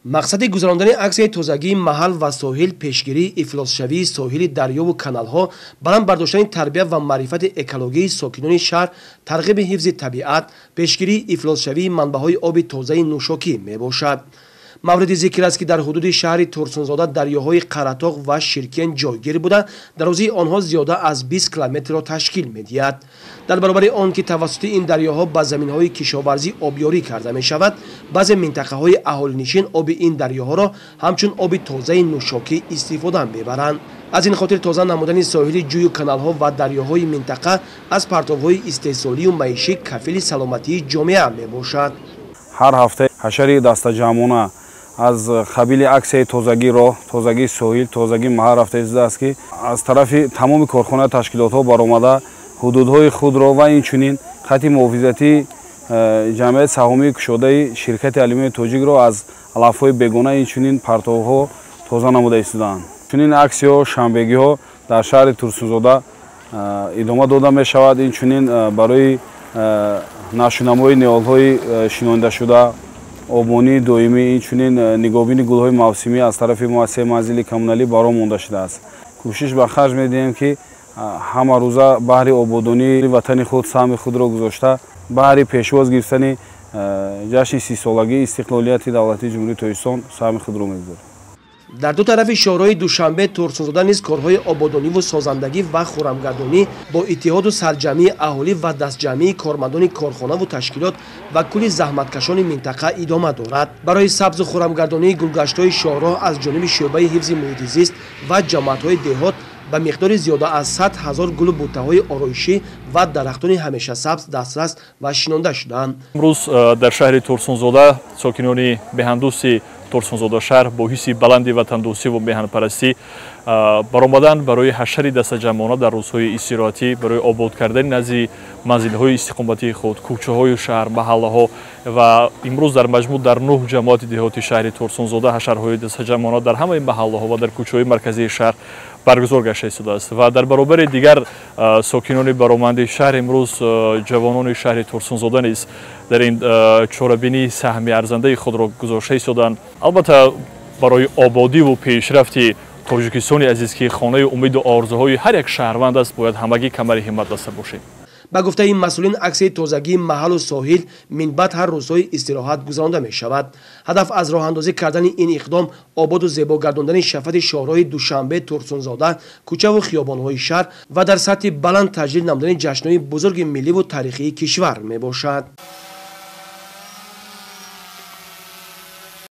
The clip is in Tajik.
Мақсади гузарондани аксияи тозагии маҳал ва соҳил пешгирии ифлосшавии соҳили дарёву каналҳо, баланд бардоштани тарбия ва маърифати экологии сокинони шаҳр, тарғиби ҳифзи табиат, пешгирии ифлосшавии манбаъҳои оби тозаи нӯшокӣ мебошад. Мавриди зикр аст, ки дар ҳудуди шаҳри Турсунзода дарёҳои Қаратоғ ва Ширкен ҷойгир буда, дарозии онҳо зиёда аз 20 километрро ташкил медиҳад. Дар баробари он ки тавассути ин дарёҳо ба заминҳои кишоварзӣ обёрӣ карда мешавад, баъзе минтақаҳои аҳолинишин оби ин дарёҳоро ҳамчун оби тозаи нӯшокӣ истифода мебаранд. Аз ин хотир тоза намудани соҳили ҷӯю каналҳо ва дарёҳои минтақа аз партовҳои истеҳсолию маишӣ кафили саломатии ҷомеа мебошад. Ҳар ҳафта ҳашари дастаҷамъона аз қабили аксияи тозагии роҳ, тозагии соҳил, тозагии маҳал рафта истодааст, ки аз тарафи тамоми корхона ташкилотҳо баромада ҳудудҳои худро ва инчунин хати муҳофизатии ҷамъияти саҳомии кушодаи ширкати алюминии тоҷикро аз алафҳои бегона, инчунин партовҳо тоза намуда истодаанд. Чунин аксияҳо шанбегиҳо дар шаҳри Турсунзода идома дода мешавад. Инчунин барои нашунамои ниҳолҳои шинондашуда, обонии доимӣ, инчунин нигоҳбини гулҳои мавсимӣ аз тарафи муассисаи манзили коммуналӣ баро монда шудааст. Кӯшиш ба харҷ медиҳем, ки ҳама рӯза баҳри ободонии ватани худ саҳми худро гузошта, баҳри пешвоз гирифтани ҷашни 30-солагии истиқлолияти давлатии Ҷумҳурии Тоҷикистон саҳми худро мегузорем. Дар ду тарафи шоҳроҳи Душанбе Турсунзода низ корҳои ободониву созандагӣ ва хурамгардонӣ бо иттиҳоду сарҷамъии аҳолӣ ва дастҷамъии кормандони корхонаву ташкилот ва кулли заҳматкашони минтақа идома дорад. Барои сабзу хурамгардонии гулгаштҳои шоҳроҳ аз ҷониби шӯъбаи ҳифзи муҳити зист ва ҷамоатҳои деҳот ба миқдори зиёда аз 100 ҳазор гулу буттаҳои ороишӣ ва дарахтони ҳамешасабз дастрас ва шинонда шуданд. Имрӯз дар шаҳри Турсунзода сокинони беҳандӯсти Турсунзода шаҳр бо ҳисси баланди ватандӯстӣ ва меҳанпарастӣ баромаданд барои ҳашари дастаҷамъона дар рӯзҳои истироҳатӣ барои обод кардани назди манзилҳои истиқоматии худ, кӯчаҳои шаҳр, маҳаллаҳо ва имрӯз дар маҷмӯъ дар 9 ҷамоати деҳоти шаҳри Турсунзода ҳашарҳои дастаҷамъона дар ҳамаи маҳаллаҳо ва дар кӯчаҳои марказии шаҳр баргузор гашта истодааст. Ва дар баробари дигар сокинони бароманди шаҳр имрӯз ҷавонони шаҳри Турсунзода низ дар ин чорабинӣ саҳми арзандаи худро гузошта истоданд. Албатта, барои ободиву пешрафти Тоҷикистони азиз, ки хонаи умеду орзуҳои ҳар як шаҳрванд аст, бояд ҳамагӣ камари ҳиммат баста бошем. Ба гуфтаи ин масъулин, аксияи тозагии маҳаллу соҳил минбаъд ҳар рӯзҳои истироҳат гузаронда мешавад. Ҳадаф аз роҳандозӣ кардани ин иқдом ободу зебо гардондани шафати шоҳроҳи Душанбе Турсунзода, кӯчаву хиёбонҳои шаҳр ва дар сатҳи баланд таҷлил намудани ҷашнҳои бузурги милливу таърихии кишвар мебошад.